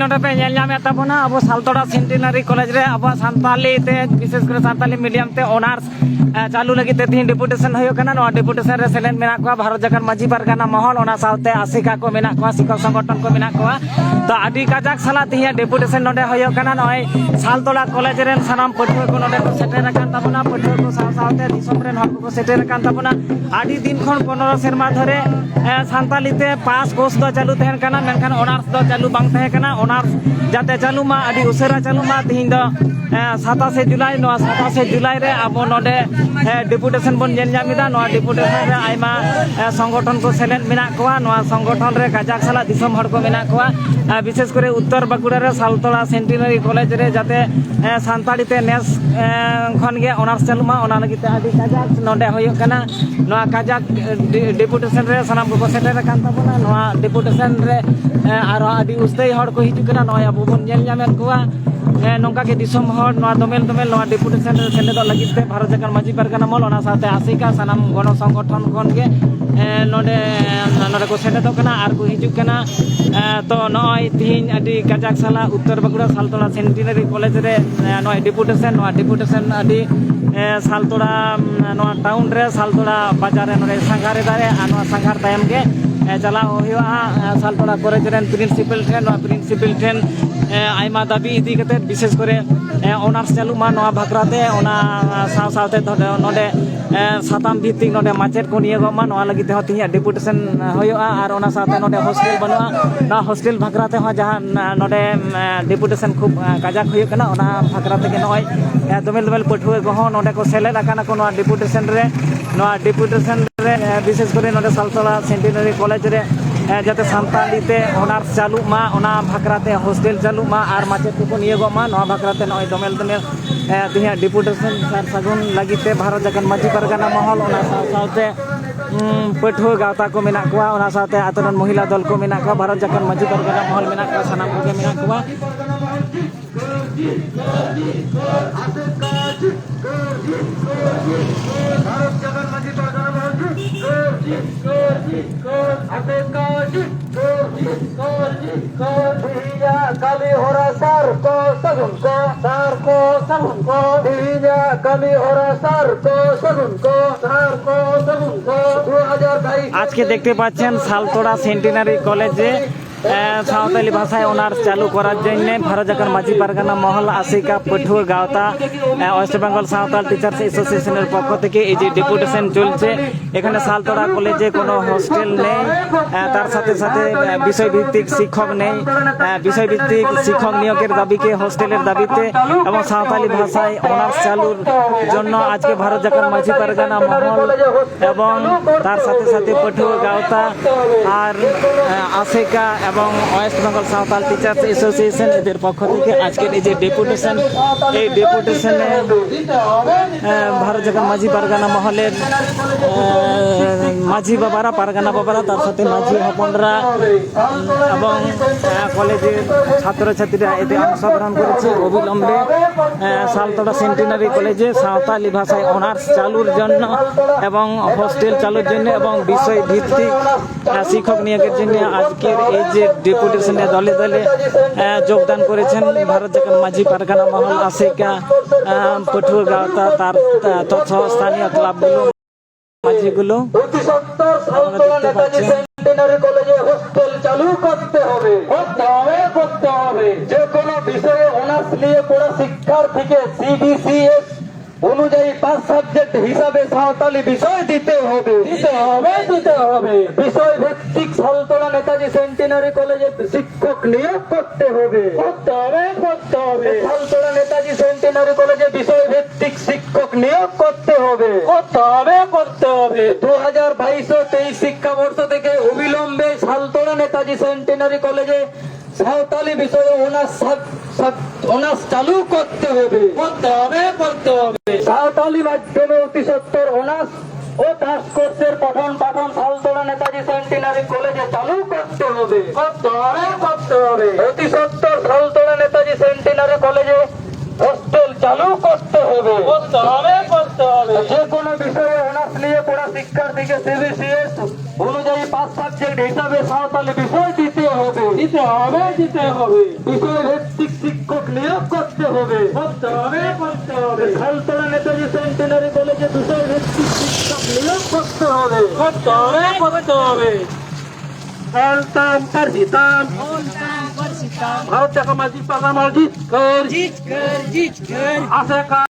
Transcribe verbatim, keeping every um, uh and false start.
ᱱᱚᱰᱮ ᱯᱮ ᱧᱮᱞ ᱧᱟᱢᱮᱫ ᱛᱟᱵᱚᱱᱟ, ᱟᱵᱚ ᱥᱟᱞᱛᱳᱲᱟ ᱥᱮᱱᱴᱤᱱᱟᱨᱤ ᱠᱚᱞᱮᱡᱽ ᱨᱮ ᱟᱵᱚᱣᱟᱜ ᱥᱟᱱᱛᱟᱞᱤ ᱛᱮ, ᱵᱤᱥᱮᱥ ᱠᱚᱨᱮ ᱥᱟᱱᱛᱟᱞᱤ ᱢᱤᱰᱤᱭᱟᱢ ᱛᱮ ᱚᱱᱟᱨᱥ ᱪᱟᱹᱞᱩ ᱞᱟᱹᱜᱤᱫ ᱛᱮ ᱛᱤᱦᱤᱧ ᱰᱮᱯᱩᱴᱮᱥᱚᱱ ᱦᱩᱭᱩᱜ ᱠᱟᱱᱟ᱾ ᱱᱚᱣᱟ ᱰᱮᱯᱩᱴᱮᱥᱚᱱ ᱨᱮ ᱥᱮᱞᱮᱫ ᱢᱮᱱᱟᱜ ᱠᱚᱣᱟ ᱵᱷᱟᱨᱚᱛ ᱡᱟᱠᱟᱛ ᱢᱟᱹᱡᱷᱤ ᱯᱟᱨᱜᱟᱱᱟ ᱢᱚᱦᱚᱞ, ᱚᱱᱟ ᱥᱟᱶᱛᱮ ᱟᱥᱮᱠᱟ ᱠᱚ ᱢᱮᱱᱟᱜ ᱠᱚᱣᱟ, ᱥᱤᱠᱷᱚᱠ ᱥᱚᱝᱜᱚᱴᱷᱚᱱ ᱠᱚ ᱢᱮᱱᱟᱜ ᱠᱚᱣᱟ᱾ ᱛᱚ, ᱟᱹᱰᱤ ᱠᱟᱡᱟᱠ ᱥᱟᱞᱟᱜ ᱛᱤᱦᱤᱧᱟᱜ ᱰᱮᱯᱩᱴᱮᱥᱚᱱ ᱱᱚᱰᱮ ᱦᱩᱭᱩᱜ ᱠᱟᱱᱟ᱾ ᱱᱚᱜᱼᱚᱭ ᱥᱟᱞᱛᱳᱲᱟ ᱠᱚᱞᱮᱡᱽ ᱨᱮᱱ ᱥᱟᱱᱟᱢ ᱯᱟᱹᱴᱷᱩᱣᱟᱹ ᱠᱚ ᱱᱚᱰᱮ ᱠᱚ ᱥᱮᱴᱮᱨ ᱟᱠᱟᱱ ᱛᱟᱵᱚᱱᱟ, ᱯᱟᱹᱴᱷᱩᱣᱟᱹ ᱠᱚ ᱥᱟᱶ ᱥᱟᱶᱛᱮ ᱫᱤᱥᱚᱢ ᱨᱮᱱ ᱦᱚᱲ ᱠᱚᱠᱚ ᱥᱮᱴᱮᱨ ᱟᱠᱟᱱ ᱛᱟᱵᱚᱱᱟ᱾ ᱟᱹᱰᱤ ᱫᱤᱱ ᱠᱷᱚᱱ ᱯᱚᱱᱨᱚ ᱥᱮᱨᱢᱟ ᱫᱷᱚᱨᱮ, ᱮ, ᱥᱟᱱᱛᱟᱞᱤ ᱛᱮ ᱯᱟᱥ ᱠᱳᱨᱥ ᱫᱚ ᱪᱟᱹᱞᱩ ᱛᱟᱦᱮᱱ ᱠᱟᱱᱟ, ᱢᱮᱱᱠᱷᱟᱱ ᱚᱱᱟᱨᱥ ᱫᱚ ᱪᱟᱹᱞᱩ ᱵᱟᱝ ᱛᱟᱦᱮᱸ ᱠᱟᱱᱟ᱾ ᱚᱱᱟᱨᱥ ᱡᱟᱛᱮ ᱪᱟᱹᱞᱩ ᱢᱟ, ᱟᱹᱰᱤ ᱩᱥᱟᱹᱨᱟ ᱪᱟᱹᱞᱩ ᱢᱟ᱾ ᱛᱤᱦᱤᱧ ᱫᱚ, ᱮ, ᱥᱟᱛᱟᱥᱮ ᱡᱩᱞᱟᱭ, ᱱᱚᱣᱟ ᱥᱟᱛᱟᱥᱮ ᱡᱩᱞᱟᱭ ᱨᱮ ᱟᱵᱚ ᱱᱚᱰᱮ, ᱮ, ᱰᱮᱯᱩᱴᱮᱥᱚᱱ ᱵᱚᱱ ᱧᱮᱞ ᱧᱟᱢ ᱮᱫᱟ᱾ ᱱᱚᱣᱟ ᱰᱮᱯᱩᱴᱮᱥᱚᱱ ᱨᱮ ᱟᱭᱢᱟ, ᱮ, ᱥᱚᱝᱜᱚᱴᱷᱚᱱ ᱠᱚ ᱥᱮᱞᱮᱫ ᱢᱮᱱᱟᱜ ᱠᱚᱣᱟ᱾ ᱱᱚᱣᱟ ᱥᱚᱝᱜᱚᱴᱷᱚᱱ ᱨᱮ ᱠᱟᱡᱟᱠ ᱥᱟᱞᱟᱜ ᱫᱤᱥᱚᱢ ᱦᱚᱲ ᱠᱚ ᱢᱮᱱᱟᱜ ᱠᱚᱣᱟ᱾ ᱮ, ᱵᱤᱥᱮᱥ ᱠᱚᱨᱮ ᱩᱛᱛᱚᱨ ᱵᱟᱸᱠᱩᱲᱟ ᱨᱮ ᱥᱟᱞᱛᱳᱲᱟ ᱥᱮᱱᱴᱤᱱᱟᱨᱤ ᱠᱚᱞᱮᱡᱽ ᱨᱮ ᱡᱟᱛᱮ, ᱮ, ᱥᱟᱱᱛᱟᱲᱤ ᱛᱮ ᱱᱮᱥ, ᱮ, ᱠᱷᱚᱱ ᱜᱮ ᱚᱱᱟᱨᱥ ᱪᱟᱹᱞᱩᱜ ᱢᱟ, ᱚᱱᱟ ᱞᱟᱹᱜᱤᱫ ᱛᱮ ᱟᱹᱰᱤ ᱠᱟᱡᱟᱠ ᱱᱚᱰᱮ ᱦᱩᱭᱩᱜ ᱠᱟᱱᱟ᱾ ᱱᱚᱣᱟ ᱠᱟᱡᱟᱠ, ᱮ, ᱰᱤ-, ᱰᱮᱯᱩᱴᱮᱥᱚᱱ ᱨᱮ ᱥᱟᱱᱟᱢ ᱠᱚᱠᱚ ᱥᱮᱴᱮᱨ ᱟᱠᱟᱱ ᱛᱟᱵᱚᱱᱟ᱾ ᱱᱚᱣᱟ ᱰᱮᱯᱩᱴᱮᱥᱚᱱ ᱨᱮ, ᱮ, ᱟᱨᱦᱚᱸ ᱟᱹᱰᱤ ᱩᱥᱛᱟᱹᱭ ᱦᱚᱲ ᱠᱚ ᱦᱤᱡᱩᱜ ᱠᱟᱱᱟ᱾ ᱱᱚᱜᱼᱚᱭ ᱟᱵᱚ ᱵᱚᱱ ᱧᱮᱞ ᱧᱟᱢᱮᱫ ᱠᱚᱣᱟ᱾ ᱮ, ᱱᱚᱝᱠᱟ ᱜᱮ ᱫᱤᱥᱚᱢ ᱦᱚᱲ ᱱᱚᱣᱟ ᱫᱚᱢᱮᱞ ᱫᱚᱢᱮᱞ ᱱᱚᱣᱟ ᱰᱮᱯᱩᱴᱮᱥᱚᱱ ᱨᱮ ᱥᱮᱞᱮᱫᱚᱜ ᱞᱟᱹᱜᱤᱫ ᱛᱮ ᱵᱷᱟᱨᱚᱛ ᱡᱟᱠᱟᱛ ᱢᱟᱹᱡᱷᱤ ᱯᱟᱨᱜᱟᱱᱟ ᱢᱚᱦᱚᱞ, ᱚᱱᱟ ᱥᱟᱶᱛᱮ ᱟᱥᱮᱠᱟ, ᱥᱟᱱᱟᱢ ᱜᱚᱱᱚ ᱥᱚᱝᱜᱚᱴᱷᱚᱱ ᱠᱷᱚᱱ ᱜᱮ, ᱮ, ᱱᱚᱰᱮ, ᱱᱚᱰᱮ ᱠᱚ ᱥᱮᱞᱮᱫᱚᱜ ᱠᱟᱱᱟ ᱟᱨ ᱠᱚ ᱦᱤᱡᱩᱜ ᱠᱟᱱᱟ᱾ ᱮ, ᱛᱚ, ᱱᱚᱜᱼᱚᱭ ᱛᱤᱦᱤᱧ ᱟᱹᱰᱤ ᱠᱟᱡᱟᱠ ᱥᱟᱞᱟᱜ ᱩᱛᱛᱚᱨ ᱵᱟᱸᱠᱩᱲᱟ ᱥᱟᱞᱛᱳᱲᱟ ᱥᱮᱱᱴᱤᱱᱟᱨᱤ ᱠᱚᱞᱮᱡᱽ ᱨᱮ, ᱮ, ᱱᱚᱜᱼᱚᱭ ᱰᱮᱯᱩᱴᱮᱥᱚᱱ, ᱱᱚᱣᱟ ᱰᱮᱯᱩᱴᱮᱥᱚᱱ ᱟᱹᱰᱤ, ᱮ, ᱥᱟᱞᱛᱳᱲᱟ, ᱱᱚᱣᱟ ᱴᱟᱣᱩᱱ ᱨᱮ, ᱥᱟᱞᱛᱳᱲᱟ ᱵᱟᱡᱟᱨ ᱨᱮ ᱱᱚᱰᱮ ᱥᱟᱸᱜᱷᱟᱨ ᱮᱫᱟ ᱨᱮ, ᱟᱨ ᱱᱚᱣᱟ ᱥᱟᱸᱜᱷᱟᱨ ᱛᱟᱭᱚᱢ ᱜᱮ, ᱮ, ᱪᱟᱞᱟᱣ ᱦᱩᱭᱩᱜᱼᱟ, ᱮ, ᱥᱟᱞᱛᱳᱲᱟ ᱠᱚᱞᱮᱡᱽ ᱨᱮᱱ ᱯᱨᱤᱱᱥᱤᱯᱟᱞ ᱴᱷᱮᱱ᱾ ᱱᱚᱣᱟ ᱯᱨᱤᱱᱥᱤᱯᱟᱞ ᱴᱷᱮᱱ, ᱮ, ᱟᱭᱢᱟ ᱫᱟᱹᱵᱤ ᱤᱫᱤ ᱠᱟᱛᱮ, ᱵᱤᱥᱮᱥ ᱠᱚᱨᱮ, ᱮ, ᱚᱱᱟᱨᱥ ᱪᱟᱹᱞᱩᱜ ᱢᱟ, ᱱᱚᱣᱟ ᱵᱟᱠᱷᱨᱟ ᱛᱮ, ᱚᱱᱟ ᱥᱟᱶ ᱥᱟᱶᱛᱮ ᱱᱚᱰᱮ, ᱱᱚᱰᱮ, ᱮ, ᱥᱟᱛᱟᱢ ᱵᱷᱤᱛᱛᱤᱠ ᱱᱚᱰᱮ ᱢᱟᱪᱮᱫ ᱠᱚ ᱱᱤᱭᱳᱜᱚᱜ ᱢᱟ, ᱱᱚᱣᱟ ᱞᱟᱹᱜᱤᱫ ᱛᱮᱦᱚᱸ ᱛᱤᱦᱤᱧᱟᱜ ᱰᱮᱯᱩᱴᱮᱥᱚᱱ ᱦᱩᱭᱩᱜᱼᱟ᱾ ᱟᱨ ᱚᱱᱟ ᱥᱟᱶᱛᱮ ᱱᱚᱰᱮ ᱦᱳᱥᱴᱮᱞ ᱵᱟᱹᱱᱩᱜᱼᱟ, ᱱᱚᱣᱟ ᱦᱳᱥᱴᱮᱞ ᱵᱟᱠᱷᱨᱟ ᱛᱮᱦᱚᱸ ᱡᱟᱦᱟᱸ ᱱᱚᱰᱮ, ᱮ, ᱰᱮᱯᱩᱴᱮᱥᱚᱱ ᱠᱷᱩᱵ, ᱮ, ᱠᱟᱡᱟᱠ ᱦᱩᱭᱩᱜ ᱠᱟᱱᱟ, ᱚᱱᱟ ᱵᱟᱠᱷᱨᱟ ᱛᱮᱜᱮ ᱱᱚᱜᱼᱚᱭ, ᱮ, ᱫᱚᱢᱮᱞ ᱫᱚᱢᱮᱞ ᱯᱟᱹᱴᱷᱩᱣᱟᱹ ᱠᱚᱦᱚᱸ ᱱᱚᱰᱮ ᱠᱚ ᱥᱮᱞᱮᱫ ᱟᱠᱟᱱᱟ ᱠᱚ ᱱᱚᱣᱟ ᱰᱮᱯᱩᱴᱮᱥᱚᱱ ᱨᱮ᱾ ᱱᱚᱣᱟ ᱰᱮᱯᱩᱴᱮᱥᱚᱱ ᱨᱮ, ᱮ, ᱵᱤᱥᱮᱥ ᱠᱚᱨᱮ ᱱᱚᱰᱮ ᱥᱟᱞᱛᱳᱲᱟ ᱥᱮᱱᱴᱤᱱᱟᱨᱤ ᱠᱚᱞᱮᱡᱽ ᱨᱮ, ᱮ, ᱡᱟᱛᱮ ᱥᱟᱱᱛᱟᱲᱤ ᱛᱮ ᱚᱱᱟᱨᱥ ᱪᱟᱹᱞᱩᱜ ᱢᱟ, ᱚᱱᱟ ᱵᱟᱠᱷᱨᱟ ᱛᱮ ᱦᱳᱥᱴᱮᱞ ᱪᱟᱹᱞᱩᱜ ᱢᱟ ᱟᱨ ᱢᱟᱪᱮᱫ ᱠᱚᱠᱚ ᱱᱤᱭᱳᱜᱚᱜ ᱢᱟ, ᱱᱚᱣᱟ ᱵᱟᱠᱷᱨᱟ ᱛᱮ ᱱᱚᱜᱼᱚᱭ ᱫᱚᱢᱮᱞ ᱫᱚᱢᱮᱞ, ᱮ, ᱛᱮᱦᱮᱧᱟᱜ ᱰᱮᱯᱩᱴᱮᱥᱚᱱ ᱥᱟᱨ ᱥᱟᱹᱜᱩᱱ ᱞᱟᱹᱜᱤᱫ ᱛᱮ ᱵᱷᱟᱨᱚᱛ ᱡᱟᱠᱟᱛ ᱢᱟᱹᱡᱷᱤ ᱯᱟᱨᱜᱟᱱᱟ ᱢᱚᱦᱚᱞ, ᱚᱱᱟ ᱥᱟᱶ ᱥᱟᱶᱛᱮ, ᱩᱸ, ᱯᱟᱹᱴᱷᱩᱣᱟᱹ ᱜᱟᱶᱛᱟ ᱠᱚ ᱢᱮᱱᱟᱜ ᱠᱚᱣᱟ, ᱚᱱᱟ ᱥᱟᱶᱛᱮ ᱟᱛᱳ ᱨᱮᱱ ᱢᱚᱦᱤᱞᱟ ᱫᱚᱞ ᱠᱚ ᱢᱮᱱᱟᱜ ᱠᱚᱣᱟ, ᱵᱷᱟᱨᱚᱛ ᱡᱟᱠᱟᱛ ᱢᱟᱹᱡᱷᱤ ᱯᱟᱨᱜᱟᱱᱟ ᱢᱚᱦᱚᱞ ᱢᱮᱱᱟᱜ ᱠᱚᱣᱟ, ᱥᱟᱱᱟᱢ ᱠᱚᱜᱮ ᱢᱮᱱᱟᱜ ᱠᱚᱣᱟ᱾ ᱠᱚ ᱛᱮᱦᱮᱧᱟᱜ ᱠᱟᱹᱢᱤ ᱦᱚᱨᱟ ᱥᱟᱨ ᱠᱚ ᱥᱟᱹᱜᱩᱱ ᱠᱚ, ᱥᱟᱨ ᱠᱚ ᱥᱟᱹᱜᱩᱱ ᱠᱚ, ᱛᱮᱦᱮᱧᱟᱜ ᱠᱟᱹᱢᱤ ᱦᱚᱨᱟ ᱥᱟᱨ ᱠᱚ ᱥᱟᱹᱜᱩᱱ ᱠᱚ, ᱥᱟᱨ ᱠᱚ ᱥᱟᱹᱜᱩᱱ ᱠᱚ, ᱫᱩ ᱦᱟᱡᱟᱨ ᱵᱟᱭᱤᱥ। আজকে দেখতে পাচ্ছেন সালতোড়া সেন্টিনারি কলেজে, আহ, সাঁওতালি ভাষায় অনার্স চালু করার জন্য ভারত ঝাড়খণ্ড মাঝি পারগানা মহল, আসিকা, পাঠুয়া গাওতা, আহ, ওয়েস্ট বেঙ্গল সাঁওতাল টিচার্স অ্যাসোসিয়েশনের পক্ষ থেকে এই যে ডেপুটেশন চলছে, এখানে সালতোড়া কলেজে কোনো হোস্টেল নেই, আহ, তার সাথে সাথে, আহ, বিষয়ভিত্তিক শিক্ষক নেই, আহ, বিষয়ভিত্তিক শিক্ষক নিয়োগের দাবিকে হোস্টেলের দাবিতে এবং সাঁওতালি ভাষায় অনার্স চালুর জন্য আজকে ভারত ঝাড়খণ্ড মাঝি পারগানা মহল এবং তার সাথে সাথে পাঠুয়া গাওতা আর, আহ, আসিকা এবং West Bengal Santhal teachers association এদের পক্ষ থেকে আজকের এই যে ডেপুটেশন, এই ডেপুটেশনে, আহ, ভারত ঝাড়খণ্ড মাঝি পারগানা মহলের, আহ, মাঝি বাবারা, পারগানা বাবারা, তার সাথে মাঝি হপনরা এবং, আহ, কলেজের ছাত্রছাত্রীরা এতে অংশগ্রহণ করেছে। অবিলম্বে, আহ, সালতোড়া সেন্টিনারি কলেজে সাঁওতালি ভাষায় অনার্স চালুর জন্য এবং হোস্টেল চালুর জন্য এবং বিষয় ভিত্তিক, আহ, শিক্ষক নিয়োগের জন্য আজকের এই যে ডেপুটেশনে দলে দলে, আহ, যোগদান করেছেন ভারত ঝাড়খণ্ড মাঝি পারগানা মহল, আসিকা, আহ, পাঠুয়া গাওতা, তার, আহ, তৎসহ স্থানীয় ক্লাবগুলো, মাঝিগুলো। অতি সত্বর সালতোড়া নেতাজি সেন্টিনারি কলেজে হোস্টেল চালু করতে হবে, করতে হবে, করতে হবে। যে কোনো বিষয়ে অনার্স নিয়ে পড়া শিক্ষার্থীকে সিবিসিএস অনুযায়ী পাস সাবজেক্ট হিসাবে সাঁওতালি বিষয় দিতে হবে, দিতে হবে, দিতে হবে। বিষয় ভিত্তিক সালতোড়া নেতাজি সেন্টিনারি কলেজে শিক্ষক নিয়োগ করতে হবে, করতে হবে, করতে হবে। সালতোড়া নেতাজি সেন্টিনারি কলেজে বিষয় ভিত্তিক শিক্ষক নিয়োগ করতে হবে, করতে হবে, করতে হবে। দু হাজার বাইশ ও তেইশ শিক্ষাবর্ষ থেকে অবিলম্বে সালতোড়া নেতাজি সেন্টিনারি কলেজে সাঁওতালি বিষয়ে অনার্স সাব-, সাব-, অনার্স চালু করতে হবে, করতে হবে, করতে হবে। সাঁওতালি মাধ্যমে অতি সত্বর অনার্স ও পাস কোর্সের পঠন পাঠন সালতোড়া নেতাজি সেন্টিনারি কলেজে চালু করতে হবে, করতে হবে, করতে হবে। অতি সত্বর সালতোড়া নেতাজি সেন্টিনারি কলেজে হোস্টেল চালু করতে হবে, করতে হবে, করতে হবে। যে কোনো বিষয়ে অনার্স নিয়ে পড়া শিক্ষার্থীকে সিবিসিএস অনুযায়ী পাস সাবজেক্ট হিসাবে সাঁওতালি বিষয় দিতে হবে। দিতে হবে, দিতে হবে। বিষয়ভিত্তিক শিক্ষক নিয়োগ করতে হবে। করতে হবে, করতে হবে। সালতলা নেতাজি সেন্টিনারি কলেজে বিষয়ভিত্তিক শিক্ষক নিয়োগ করতে হবে। করতে হবে, করতে হবে। Ontam Parshitam. Ontam Parshitam. Bharat Jaka Maji Pagama Jitkar. Jitkar, jitkar. Aseka